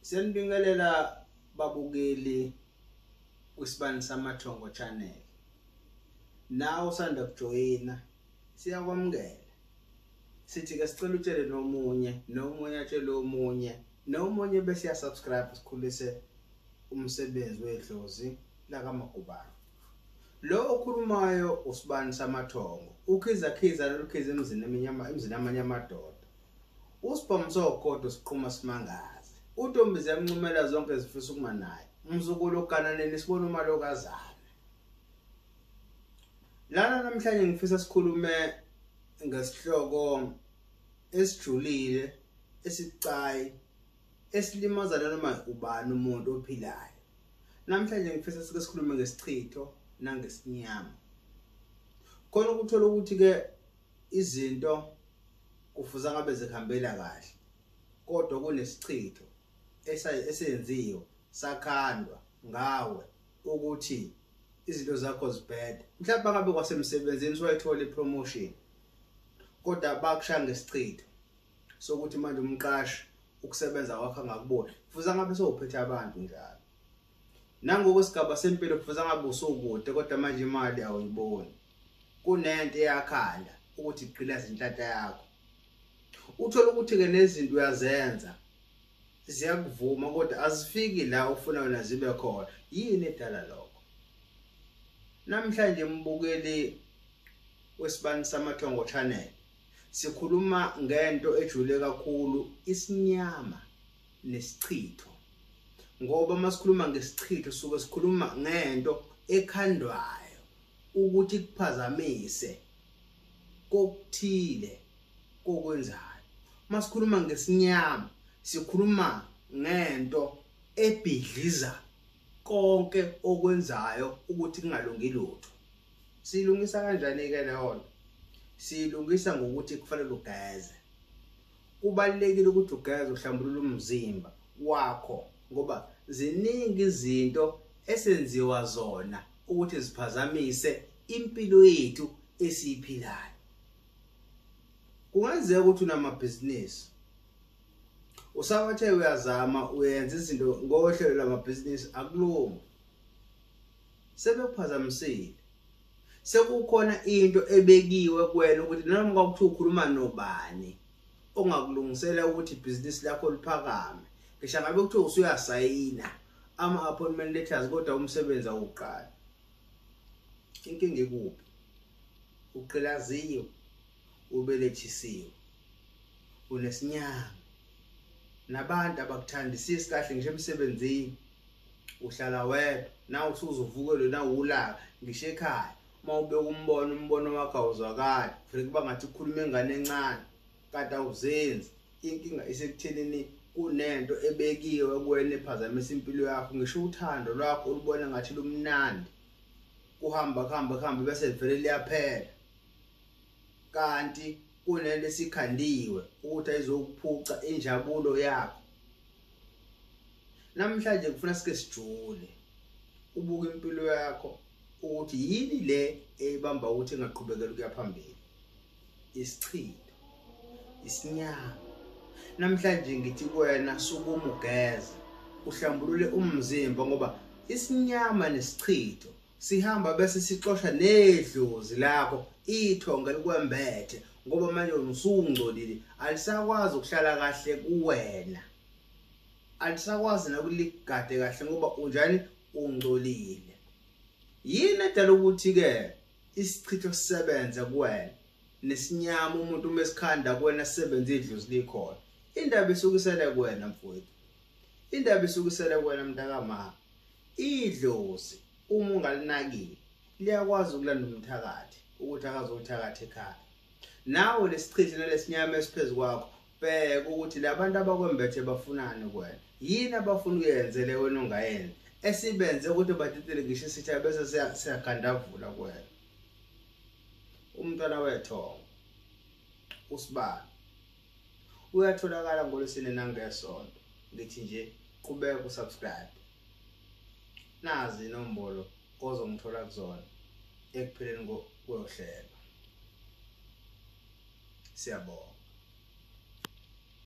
Siyanibingelela babukeli kwisibani samathongo channel. Nawe usanda kujoyina siyakwamukela. Sithi ke sicela utshele nomunye, nomunye atshele omunye, nomunye bese ya subscribe sikhulise umsebenzi wedlozi lakaMagubane. Lo okhulumayo usibani samathongo, ukhiza khiza lolukhiza emzini eminyama emzini amanye amadoda. Usibhamu sogodo siqhuma simangaze. Utombi ziyamncumela zonke zifisa ukuma naye. Umzukulu ogananeni sibona umalokazana. Lana namhlanje ngifisa sikhulume ngesihloko esijulile esibucayi esilimaza nanoma ubani umuntu ophilayo. Namhlanje ngifisa sike sikhulume ngesichitho nangesinyama. Khona ukuthola ukuthi ke izinto kufuze ngabe zikuhambela kahle kodwa kunesichitho esenziwe sakhandwa ngawe ukuthi izinto zakho zibhede. Mhlawumbe ngabe kwasemsebenzini usuyayithola ipromotion kodwa bakushaya ngesichitho sokuthi manje umqashi ukusebenza kwakho angakuboni, kufuze ngabe sewuphethe abantu njalo. Nangokwesigaba sempilo kufuze ngabe usukude kodwa manje imali awuyiboni. Kunento eyakhanda ukuthi igqilaze inhlanhla yakho. Uthola ukuthi-ke nezinto uyazenza ziyakuvuma kodwa azifiki la ufuna wena zibe khona. Yini edala lokho? Namhlanje mbukeli wesibani samathongo channel sikhuluma ngento ejule kakhulu, isinyama nesichitho. Ngoba uma sikhuluma ngesichitho suke sikhuluma ngento ekhandwayo ukuthi ikuphazamise kokuthile kokwenzayo. Uma sikhuluma ngesinyama sikhuluma ngento ebhidliza konke okwenzayo ukuthi kungalungi lutho. Siyilungisa kanjani-ke leyo nto? Siyilungisa ngokuthi kufanele ugeze. Kubalulekile ukuthi ugeze uhlambulule umzimba wakho ngoba ziningi izinto esenziwa zona ukuthi ziphazamise impilo yethu esiyiphilayo. Kungenzeka ukuthi unamabhizinisi, usawathe uyazama uyenza izinto ngohlelo lamabhizinisi, akulungi, sebekuphazamisile. Sekukhona into ebekiwe kuwena ukuthi noma kwakuthiwa ukhuluma nobani ongakulungisela ukuthi ibhizinisi lakho liphakame, ngisho ngabe kuthiwa usuyasayina ama-appointment letters kodwa umsebenzi awuqali. Inkinga ikuphi? Ugqilaziwe, ubelethisiwe, unesinyama, nabantu abakuthandisisi kahle ngisho emsebenzini, uhlala wedwa, nawe usuzovukelwe nawulaka ngisho ekhaya. Uma ubeka umbono, umbono wakho awuzwakali, vele kuba ngathi ukhuluma ingane encane kanti awuzenzi. Inkinga isekuthenini kunento ebekiwe kuwena ephazamisa impilo yakho, ngisho uthando lwakho olubona ngathi lumnandi kuhamba kuhamba kuhambe bese livele liyaphela, kanti kunento esikhandiwe ukuthi ayizokuphuca injabulo yakho. Namhlanje kufuna sike sijule, ubuke impilo yakho ukuthi yini le eyibamba ukuthi ingaqhubekela ukuya phambili. Isichitho, isinyama. Namhlanje ngithi kuwena sukuma ugeze, uhlambulule umzimba ngoba isinyama nesichitho sihamba bese sixosha nedlozi lakho, ithonga likwembethe ngoba manje usungcolile, alisakwazi ukuhlala kahle kuwena, alisakwazi nokuligade kahle ngoba unjani, ungcolile. Yini edala ukuthi-ke isichitho sisebenze kuwena nesinyama umuntu uma esikhanda kuwena sisebenze idlozi likhona? Indaba isukisele kuwena mfowethu, indaba isukisele kuwena mntakama. Idlozi uma ungalinakile liyakwazi ukulanda umthakathi ukuthi akazothakatha ekhaya. Nawe lesichitho nalesinyama esiphezu kwakho, bheka ukuthi labantu abakwembethe bafunani kuwena, yini abafuna ukuyenzele wena ongayenzi esibenze ukuthi badidele ngisho isitha bese siyagandavula kuwena. Umntwana wethongo usibani uyatholakala ngolwesine nangesonto. Ngithi nje qhubeka usubscribe, nazi inombolo ozongithola kuzona ekupheleni kohlelo. Siyabonga.